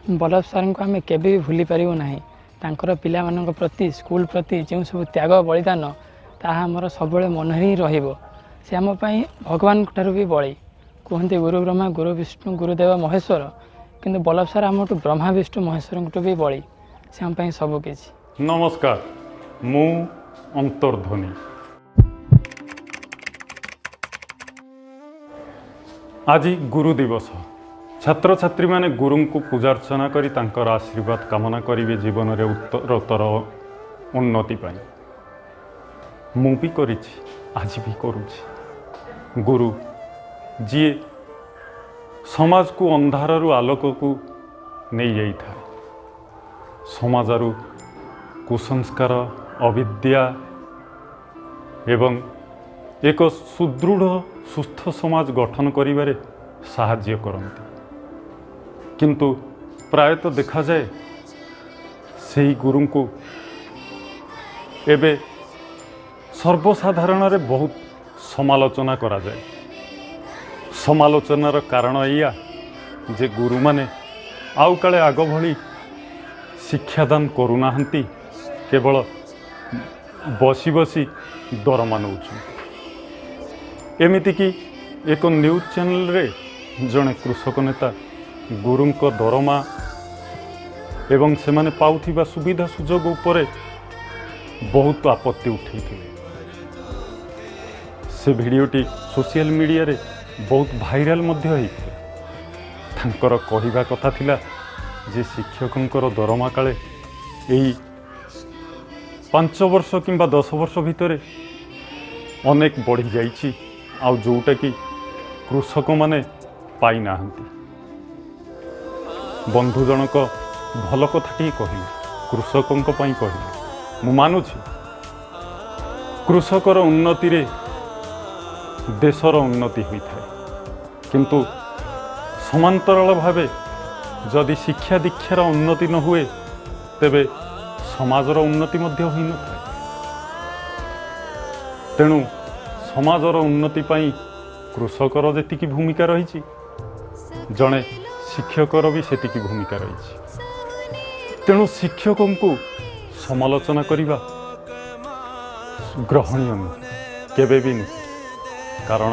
ବଲ୍ଲଭ ସାର୍ଙ୍କୁ ଆମେ କେବେ ବି ଭୁଲି ପାରିବୁ ନାହିଁ। ତାଙ୍କର ପିଲାମାନଙ୍କ ପ୍ରତି, ସ୍କୁଲ ପ୍ରତି ଯେଉଁ ସବୁ ତ୍ୟାଗ ବଳିଦାନ, ତାହା ଆମର ସବୁବେଳେ ମନରେ ହିଁ ରହିବ। ସେ ଆମ ପାଇଁ ଭଗବାନଙ୍କ ଠାରୁ ବି ବଳି। କୁହନ୍ତି ଗୁରୁ ବ୍ରହ୍ମା, ଗୁରୁ ବିଷ୍ଣୁ, ଗୁରୁଦେବ ମହେଶ୍ୱର, କିନ୍ତୁ ବଲ୍ଲଭ ସାର୍ ଆମଠୁ ବ୍ରହ୍ମା, ବିଷ୍ଣୁ, ମହେଶ୍ୱରଙ୍କଠୁ ବି ବଳି। ସେ ଆମ ପାଇଁ ସବୁକିଛି। ନମସ୍କାର, ମୁଁ ଅନ୍ତର୍ଧ୍ୱନି। ଆଜି ଗୁରୁ ଦିବସ। ଛାତ୍ରଛାତ୍ରୀମାନେ ଗୁରୁଙ୍କୁ ପୂଜାର୍ଚ୍ଚନା କରି ତାଙ୍କର ଆଶୀର୍ବାଦ କାମନା କରିବେ ଜୀବନରେ ଉତ୍ତରୋତ୍ତର ଉନ୍ନତି ପାଇଁ। ମୁଁ ବି କରିଛି, ଆଜି ବି କରୁଛି। ଗୁରୁ ଯିଏ ସମାଜକୁ ଅନ୍ଧାରରୁ ଆଲୋକକୁ ନେଇଯାଇଥାଏ, ସମାଜରୁ କୁସଂସ୍କାର, ଅବିଦ୍ୟା ଏବଂ ଏକ ସୁଦୃଢ଼ ସୁସ୍ଥ ସମାଜ ଗଠନ କରିବାରେ ସାହାଯ୍ୟ କରନ୍ତି। କିନ୍ତୁ ପ୍ରାୟତଃ ଦେଖାଯାଏ ସେହି ଗୁରୁଙ୍କୁ ଏବେ ସର୍ବସାଧାରଣରେ ବହୁତ ସମାଲୋଚନା କରାଯାଏ। ସମାଲୋଚନାର କାରଣ ଏଇଆ ଯେ ଗୁରୁମାନେ ଆଉ କାଳେ ଆଗ ଭଳି ଶିକ୍ଷାଦାନ କରୁନାହାନ୍ତି, କେବଳ ବସି ବସି ଦରମା ନେଉଛନ୍ତି। ଏମିତିକି ଏକ ନ୍ୟୁଜ୍ ଚ୍ୟାନେଲରେ ଜଣେ କୃଷକ ନେତା ଗୁରୁଙ୍କ ଦରମା ଏବଂ ସେମାନେ ପାଉଥିବା ସୁବିଧା ସୁଯୋଗ ଉପରେ ବହୁତ ଆପତ୍ତି ଉଠେଇଥିଲେ। ସେ ଭିଡ଼ିଓଟି ସୋସିଆଲ ମିଡ଼ିଆରେ ବହୁତ ଭାଇରାଲ ମଧ୍ୟ ହେଇଥିଲା। ତାଙ୍କର କହିବା କଥା ଥିଲା ଯେ ଶିକ୍ଷକଙ୍କର ଦରମା କାଳେ ଏଇ 5 ବର୍ଷ କିମ୍ବା 10 ବର୍ଷ ଭିତରେ ଅନେକ ବଢ଼ିଯାଇଛି, ଆଉ ଯେଉଁଟାକି କୃଷକମାନେ ପାଇନାହାନ୍ତି। ବନ୍ଧୁ ଜଣକ ଭଲ କଥାଟିଏ କହିଲେ, କୃଷକଙ୍କ ପାଇଁ କହିଲେ। ମୁଁ ମାନୁଛି, କୃଷକର ଉନ୍ନତିରେ ଦେଶର ଉନ୍ନତି ହୋଇଥାଏ। କିନ୍ତୁ ସମାନ୍ତରାଳ ଭାବେ ଯଦି ଶିକ୍ଷା ଦୀକ୍ଷାର ଉନ୍ନତି ନ ହୁଏ, ତେବେ ସମାଜର ଉନ୍ନତି ମଧ୍ୟ ହୋଇନଥାଏ। ତେଣୁ ସମାଜର ଉନ୍ନତି ପାଇଁ କୃଷକର ଯେତିକି ଭୂମିକା ରହିଛି, ଜଣେ ଶିକ୍ଷକର ବି ସେତିକି ଭୂମିକା ରହିଛି। ତେଣୁ ଶିକ୍ଷକଙ୍କୁ ସମାଲୋଚନା କରିବା ଗ୍ରହଣୀୟ ନୁହେଁ, କେବେ ବି ନୁହେଁ। କାରଣ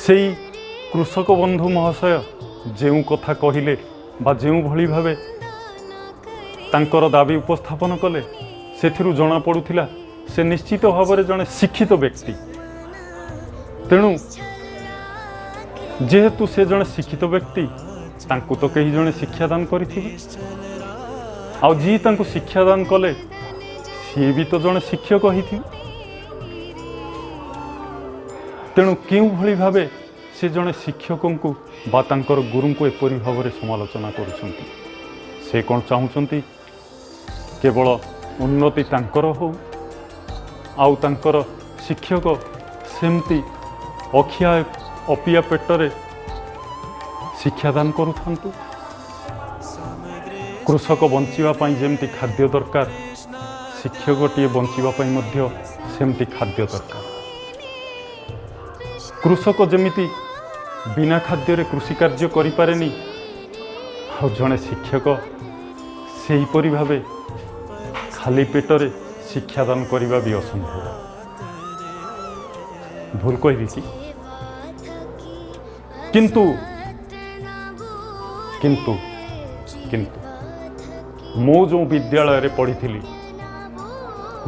ସେଇ କୃଷକ ବନ୍ଧୁ ମହାଶୟ ଯେଉଁ କଥା କହିଲେ ବା ଯେଉଁଭଳି ଭାବେ ତାଙ୍କର ଦାବି ଉପସ୍ଥାପନ କଲେ, ସେଥିରୁ ଜଣାପଡ଼ୁଥିଲା ସେ ନିଶ୍ଚିତ ଭାବରେ ଜଣେ ଶିକ୍ଷିତ ବ୍ୟକ୍ତି। ତେଣୁ ଯେହେତୁ ସେ ଜଣେ ଶିକ୍ଷିତ ବ୍ୟକ୍ତି, ତାଙ୍କୁ ତ କେହି ଜଣେ ଶିକ୍ଷାଦାନ କରିଥିବେ, ଆଉ ଯିଏ ତାଙ୍କୁ ଶିକ୍ଷାଦାନ କଲେ ସିଏ ବି ତ ଜଣେ ଶିକ୍ଷକ ହେଇଥିବେ। ତେଣୁ କେଉଁଭଳି ଭାବେ ସେ ଜଣେ ଶିକ୍ଷକଙ୍କୁ ବା ତାଙ୍କର ଗୁରୁଙ୍କୁ ଏପରି ଭାବରେ ସମାଲୋଚନା କରୁଛନ୍ତି? ସେ କ'ଣ ଚାହୁଁଛନ୍ତି କେବଳ ଉନ୍ନତି ତାଙ୍କର ହଉ ଆଉ ତାଙ୍କର ଶିକ୍ଷକ ସେମିତି ଅଖିଆ ଅପିଆ ପେଟରେ ଶିକ୍ଷାଦାନ କରୁଥାନ୍ତୁ? କୃଷକ ବଞ୍ଚିବା ପାଇଁ ଯେମିତି ଖାଦ୍ୟ ଦରକାର, ଶିକ୍ଷକଟିଏ ବଞ୍ଚିବା ପାଇଁ ମଧ୍ୟ ସେମିତି ଖାଦ୍ୟ ଦରକାର। କୃଷକ ଯେମିତି ବିନା ଖାଦ୍ୟରେ କୃଷି କାର୍ଯ୍ୟ କରିପାରେନି, ଆଉ ଜଣେ ଶିକ୍ଷକ ସେହିପରି ଭାବେ ଖାଲି ପେଟରେ ଶିକ୍ଷାଦାନ କରିବା ବି ଅସମ୍ଭବ। ଭୁଲ କହିବି କି? କିନ୍ତୁ କିନ୍ତୁ କିନ୍ତୁ ମୁଁ ଯେଉଁ ବିଦ୍ୟାଳୟରେ ପଢ଼ିଥିଲି,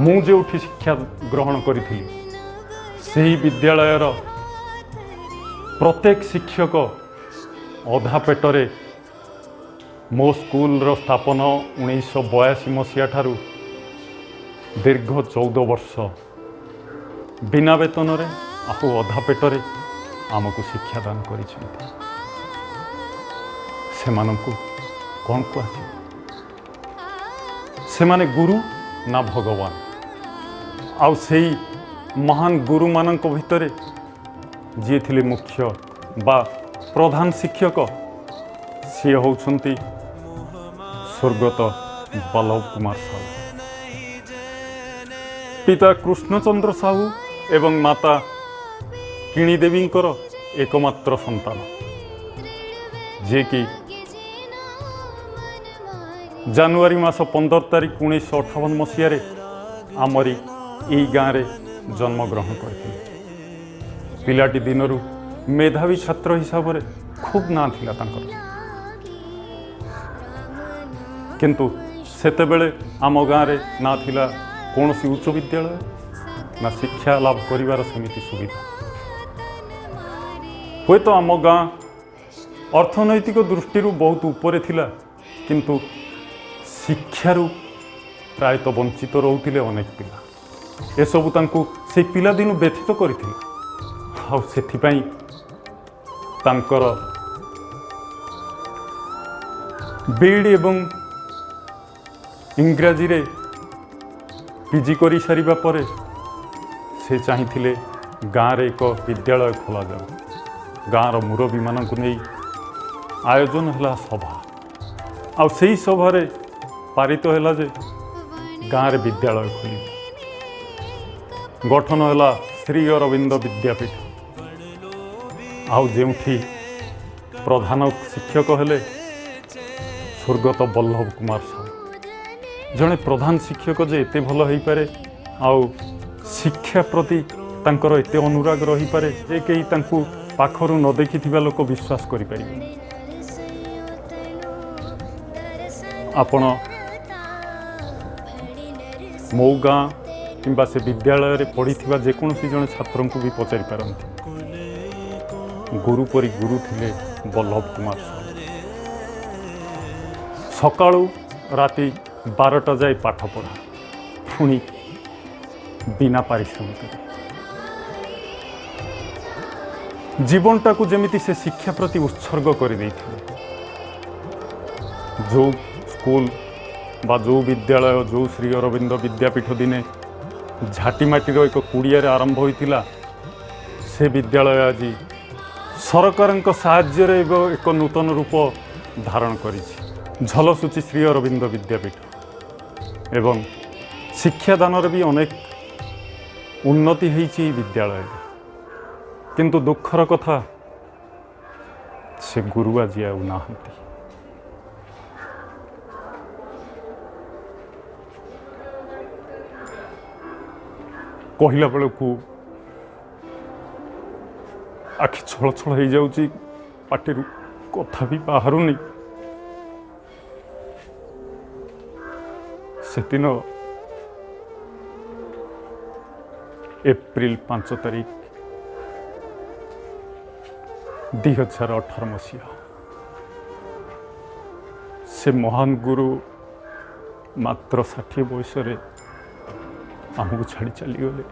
ମୁଁ ଯେଉଁଠି ଶିକ୍ଷା ଗ୍ରହଣ କରିଥିଲି, ସେହି ବିଦ୍ୟାଳୟର ପ୍ରତ୍ୟେକ ଶିକ୍ଷକ ଅଧା ପେଟରେ ମୋ ସ୍କୁଲର ସ୍ଥାପନ 1982 ମସିହା ଠାରୁ ଦୀର୍ଘ 14 ବର୍ଷ ବିନା ବେତନରେ ଆଉ ଅଧା ପେଟରେ ଆମକୁ ଶିକ୍ଷାଦାନ କରିଛନ୍ତି। ସେମାନଙ୍କୁ କ'ଣ କୁହାଯିବ? ସେମାନେ ଗୁରୁ ନା ଭଗବାନ? ଆଉ ସେଇ ମହାନ ଗୁରୁମାନଙ୍କ ଭିତରେ ଯିଏ ଥିଲେ ମୁଖ୍ୟ ବା ପ୍ରଧାନ ଶିକ୍ଷକ, ସିଏ ହେଉଛନ୍ତି ସ୍ୱର୍ଗତ ବଲ୍ଲଭ କୁମାର ସାହୁ। ପିତା କୃଷ୍ଣଚନ୍ଦ୍ର ସାହୁ ଏବଂ ମାତା କିଣିଦେବୀଙ୍କର ଏକମାତ୍ର ସନ୍ତାନ, ଯିଏକି ଜାନୁଆରୀ ମାସ 15 ତାରିଖ 1958 ମସିହାରେ ଆମରି ଏଇ ଗାଁରେ ଜନ୍ମଗ୍ରହଣ କରିଥିଲେ। ପିଲାଟି ଦିନରୁ ମେଧାବୀ ଛାତ୍ର ହିସାବରେ ଖୁବ୍ ନାଁ ଥିଲା ତାଙ୍କର। କିନ୍ତୁ ସେତେବେଳେ ଆମ ଗାଁରେ ନା ଥିଲା କୌଣସି ଉଚ୍ଚ ବିଦ୍ୟାଳୟ, ନା ଶିକ୍ଷା ଲାଭ କରିବାର ସେମିତି ସୁବିଧା। ହୁଏତ ଆମ ଗାଁ ଅର୍ଥନୈତିକ ଦୃଷ୍ଟିରୁ ବହୁତ ଉପରେ ଥିଲା, କିନ୍ତୁ ଶିକ୍ଷାରୁ ପ୍ରାୟତଃ ବଞ୍ଚିତ ରହୁଥିଲେ ଅନେକ ପିଲା। ଏସବୁ ତାଙ୍କୁ ସେଇ ପିଲାଦିନୁ ବ୍ୟଥିତ କରିଥିଲା। ଆଉ ସେଥିପାଇଁ ତାଙ୍କର ବିଇଡ଼ି ଏବଂ ଇଂରାଜୀରେ ପିଜି କରିସାରିବା ପରେ ସେ ଚାହିଁଥିଲେ ଗାଁରେ ଏକ ବିଦ୍ୟାଳୟ ଖୋଲାଯାଉ। ଗାଁର ମୁରବୀମାନଙ୍କୁ ନେଇ ଆୟୋଜନ ହେଲା ସଭା। ଆଉ ସେଇ ସଭାରେ ପାରିତ ହେଲା ଯେ ଗାଁରେ ବିଦ୍ୟାଳୟ ଖୋଲିବ। ଗଠନ ହେଲା ଶ୍ରୀ ଅରବିନ୍ଦ ବିଦ୍ୟାପୀଠ। ଆଉ ଯେଉଁଠି ପ୍ରଧାନ ଶିକ୍ଷକ ହେଲେ ସ୍ୱର୍ଗତ ବଲ୍ଲଭ କୁମାର ସାହୁ। ଜଣେ ପ୍ରଧାନ ଶିକ୍ଷକ ଯେ ଏତେ ଭଲ ହେଇପାରେ ଆଉ ଶିକ୍ଷା ପ୍ରତି ତାଙ୍କର ଏତେ ଅନୁରାଗ ରହିପାରେ ଯେ କେହି ତାଙ୍କୁ ପାଖରୁ ନ ଦେଖିଥିବା ଲୋକ ବିଶ୍ୱାସ କରିପାରିବେ। ଆପଣ ମୋ ଗାଁ କିମ୍ବା ସେ ବିଦ୍ୟାଳୟରେ ପଢ଼ିଥିବା ଯେକୌଣସି ଜଣେ ଛାତ୍ରଙ୍କୁ ବି ପଚାରି ପାରନ୍ତି। ଗୁରୁ ପରି ଗୁରୁ ଥିଲେ ବଲ୍ଲଭ କୁମାର ସାହୁ। ସକାଳୁ ରାତି 12ଟା ଯାଏ ପାଠ ପଢ଼ା, ପୁଣି ବିନା ପାରିଶ୍ରମିକରେ। ଜୀବନଟାକୁ ଯେମିତି ସେ ଶିକ୍ଷା ପ୍ରତି ଉତ୍ସର୍ଗ କରିଦେଇଥିଲେ। ଯେଉଁ ସ୍କୁଲ ବା ଯେଉଁ ବିଦ୍ୟାଳୟ, ଯେଉଁ ଶ୍ରୀ ଅରବିନ୍ଦ ବିଦ୍ୟାପୀଠ ଦିନେ ଝାଟିମାଟିର ଏକ କୁଡ଼ିଆରେ ଆରମ୍ଭ ହୋଇଥିଲା, ସେ ବିଦ୍ୟାଳୟ ଆଜି ସରକାରଙ୍କ ସାହାଯ୍ୟରେ ଏବେ ଏକ ନୂତନ ରୂପ ଧାରଣ କରିଛି। ଝଲସୁଛି ଶ୍ରୀ ଅରବିନ୍ଦ ବିଦ୍ୟାପୀଠ ଏବଂ ଶିକ୍ଷାଦାନରେ ବି ଅନେକ ଉନ୍ନତି ହେଇଛି ଏହି ବିଦ୍ୟାଳୟରେ। କିନ୍ତୁ ଦୁଃଖର କଥା, ସେ ଗୁରୁ ଆଜି ଆଉ ନାହାନ୍ତି। କହିଲା ବେଳକୁ ଆଖି ଛଳଛଳ ହେଇଯାଉଛି, ପାଟିରୁ କଥା ବି ବାହାରୁନି। ସେଦିନ ଏପ୍ରିଲ 5 ତାରିଖ 2018 ମସିହା, ସେ ମହାନ ଗୁରୁ ମାତ୍ର 60 ବୟସରେ ଆମକୁ ଛାଡ଼ି ଚାଲିଗଲେ।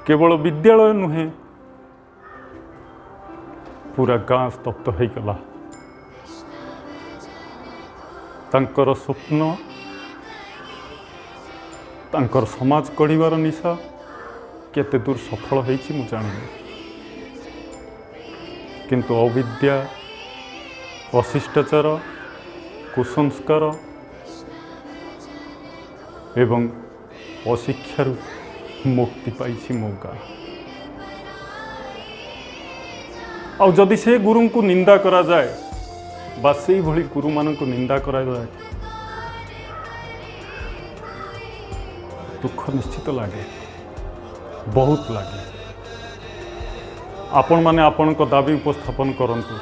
କେବଳ ବିଦ୍ୟାଳୟ ନୁହେଁ, ପୁରା ଗାଁ ସ୍ତବ୍ଧ ହେଇଗଲା। ତାଙ୍କର ସ୍ୱପ୍ନ, ତାଙ୍କର ସମାଜ ଗଢ଼ିବାର ନିଶା କେତେ ଦୂର ସଫଳ ହେଇଛି ମୁଁ ଜାଣିନି, କିନ୍ତୁ ଅବିଦ୍ୟା, ଅଶିଷ୍ଟାଚାର, କୁସଂସ୍କାର ଏବଂ ଅଶିକ୍ଷାରୁ ମୁକ୍ତି ପାଇଛି ମୋ ଗାଁ। ଆଉ ଯଦି ସେ ଗୁରୁଙ୍କୁ ନିନ୍ଦା କରାଯାଏ ବା ସେଇଭଳି ଗୁରୁମାନଙ୍କୁ ନିନ୍ଦା କରାଯାଏ, ଦୁଃଖ ନିଶ୍ଚିତ ଲାଗେ, ବହୁତ ଲାଗେ। ଆପଣମାନେ ଆପଣଙ୍କ ଦାବି ଉପସ୍ଥାପନ କରନ୍ତୁ,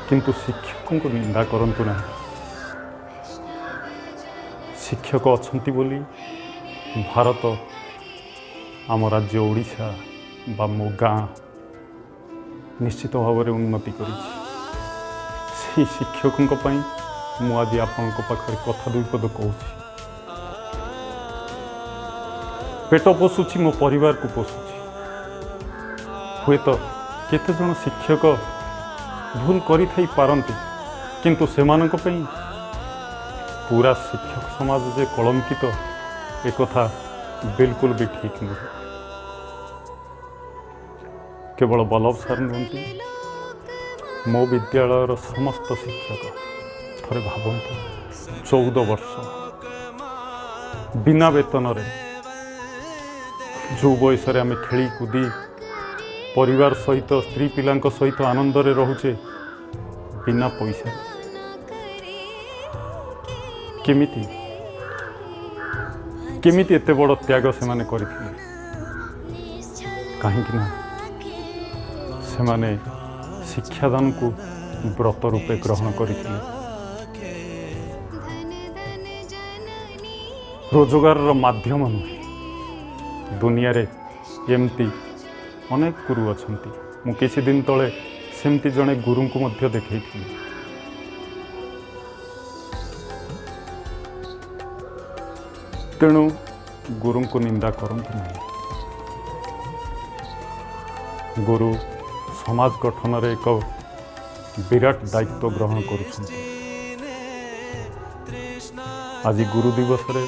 କିନ୍ତୁ ଶିକ୍ଷକଙ୍କୁ ନିନ୍ଦା କରନ୍ତୁ ନାହିଁ। ଶିକ୍ଷକ ଅଛନ୍ତି ବୋଲି ଭାରତ, ଆମ ରାଜ୍ୟ ଓଡ଼ିଶା ବା ମୋ ଗାଁ ନିଶ୍ଚିତ ଭାବରେ ଉନ୍ନତି କରିଛି। ସେଇ ଶିକ୍ଷକଙ୍କ ପାଇଁ ମୁଁ ଆଜି ଆପଣଙ୍କ ପାଖରେ କଥା ଦୁଇ ପଦ କହୁଛି। ପେଟ ପୋଷୁଛି, ମୋ ପରିବାରକୁ ପୋଷୁଛି। ହୁଏତ କେତେଜଣ ଶିକ୍ଷକ ଭୁଲ କରିଥାଇ ପାରନ୍ତି, କିନ୍ତୁ ସେମାନଙ୍କ ପାଇଁ ପୁରା ଶିକ୍ଷକ ସମାଜ ଯେ କଳଙ୍କିତ, ଏକଥା ବିଲକୁଲ ବି ଠିକ୍ ନୁହେଁ। କେବଳ ବଲ୍ଲଭ ସାର୍ ନୁହନ୍ତି, ମୋ ବିଦ୍ୟାଳୟର ସମସ୍ତ ଶିକ୍ଷକ। ଥରେ ଭାବନ୍ତୁ, 14 ବର୍ଷ ବିନା ବେତନରେ, ଯେଉଁ ବୟସରେ ଆମେ ଖେଳି କୁଦି ପରିବାର ସହିତ, ସ୍ତ୍ରୀ ପିଲାଙ୍କ ସହିତ ଆନନ୍ଦରେ ରହୁଛେ, ବିନା ପଇସାରେ। କେମିତି କେମିତି ଏତେ ବଡ଼ ତ୍ୟାଗ ସେମାନେ କରିଥିଲେ? କାହିଁକି ନା ସେମାନେ ଶିକ୍ଷାଦାନକୁ ବ୍ରତ ରୂପେ ଗ୍ରହଣ କରିଥିଲେ, ରୋଜଗାରର ମାଧ୍ୟମ ନୁହେଁ। ଦୁନିଆରେ ଏମିତି ଅନେକ ଗୁରୁ ଅଛନ୍ତି। ମୁଁ କିଛି ଦିନ ତଳେ ସେମିତି ଜଣେ ଗୁରୁଙ୍କୁ ମଧ୍ୟ ଦେଖେଇଥିଲି। ତେଣୁ ଗୁରୁଙ୍କୁ ନିନ୍ଦା କରନ୍ତୁ ନାହିଁ। ଗୁରୁ ସମାଜ ଗଠନରେ ଏକ ବିରାଟ ଦାୟିତ୍ୱ ଗ୍ରହଣ କରୁଛନ୍ତି। ଆଜି ଗୁରୁ ଦିବସରେ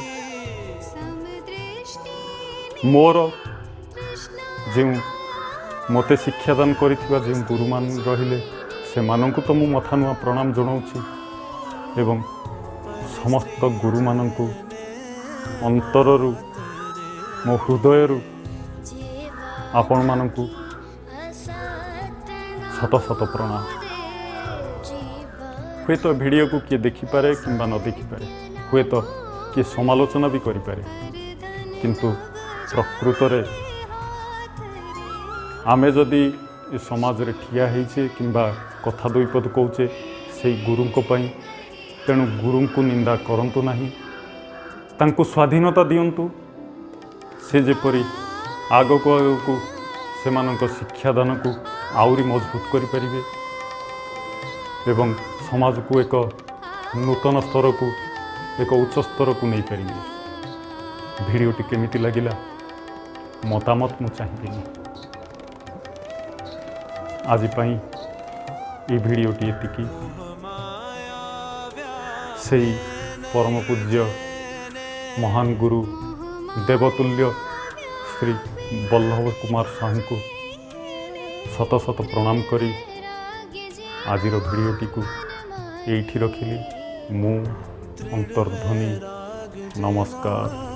ମୋର ଯେଉଁ ମୋତେ ଶିକ୍ଷାଦାନ କରିଥିବା ଯେଉଁ ଗୁରୁମାନ ରହିଲେ, ସେମାନଙ୍କୁ ତ ମୁଁ ମଥା ନୂଆ ପ୍ରଣାମ ଜଣାଉଛି ଏବଂ ସମସ୍ତ ଗୁରୁମାନଙ୍କୁ ଅନ୍ତରରୁ, ମୋ ହୃଦୟରୁ ଆପଣମାନଙ୍କୁ ଶତ ଶତ ପ୍ରଣାମ। ହୁଏତ ଭିଡ଼ିଓକୁ କିଏ ଦେଖିପାରେ କିମ୍ବା ନ ଦେଖିପାରେ, ହୁଏତ କିଏ ସମାଲୋଚନା ବି କରିପାରେ, କିନ୍ତୁ ପ୍ରକୃତରେ ଆମେ ଯଦି ଏ ସମାଜରେ ଠିଆ ହେଇଛେ କିମ୍ବା କଥା ଦୁଇ ପଦ କହୁଛେ, ସେଇ ଗୁରୁଙ୍କ ପାଇଁ। ତେଣୁ ଗୁରୁଙ୍କୁ ନିନ୍ଦା କରନ୍ତୁ ନାହିଁ, ତାଙ୍କୁ ସ୍ୱାଧୀନତା ଦିଅନ୍ତୁ। ସେ ଯେପରି ଆଗକୁ ଆଗକୁ ସେମାନଙ୍କ ଶିକ୍ଷାଦାନକୁ ଆହୁରି ମଜବୁତ କରିପାରିବେ ଏବଂ ସମାଜକୁ ଏକ ନୂତନ ସ୍ତରକୁ, ଏକ ଉଚ୍ଚ ସ୍ତରକୁ ନେଇପାରିବେ। ଭିଡ଼ିଓଟି କେମିତି ଲାଗିଲା, ମତାମତ ମୁଁ ଚାହିଁବିନି। ଆଜି ପାଇଁ ଏଇ ଭିଡ଼ିଓଟି ଏତିକି। ସେଇ ପରମ ପୂଜ୍ୟ ମହାନ ଗୁରୁ ଦେବତୁଲ୍ୟ ଶ୍ରୀ ବଲ୍ଲଭ କୁମାର ସାହୁଙ୍କୁ ଶତ ଶତ ପ୍ରଣାମ କରି ଆଜିର ଭିଡ଼ିଓଟିକୁ ଏଇଠି ରଖିଲି। ମୁଁ ଅନ୍ତର୍ଧ୍ୱନି, ନମସ୍କାର।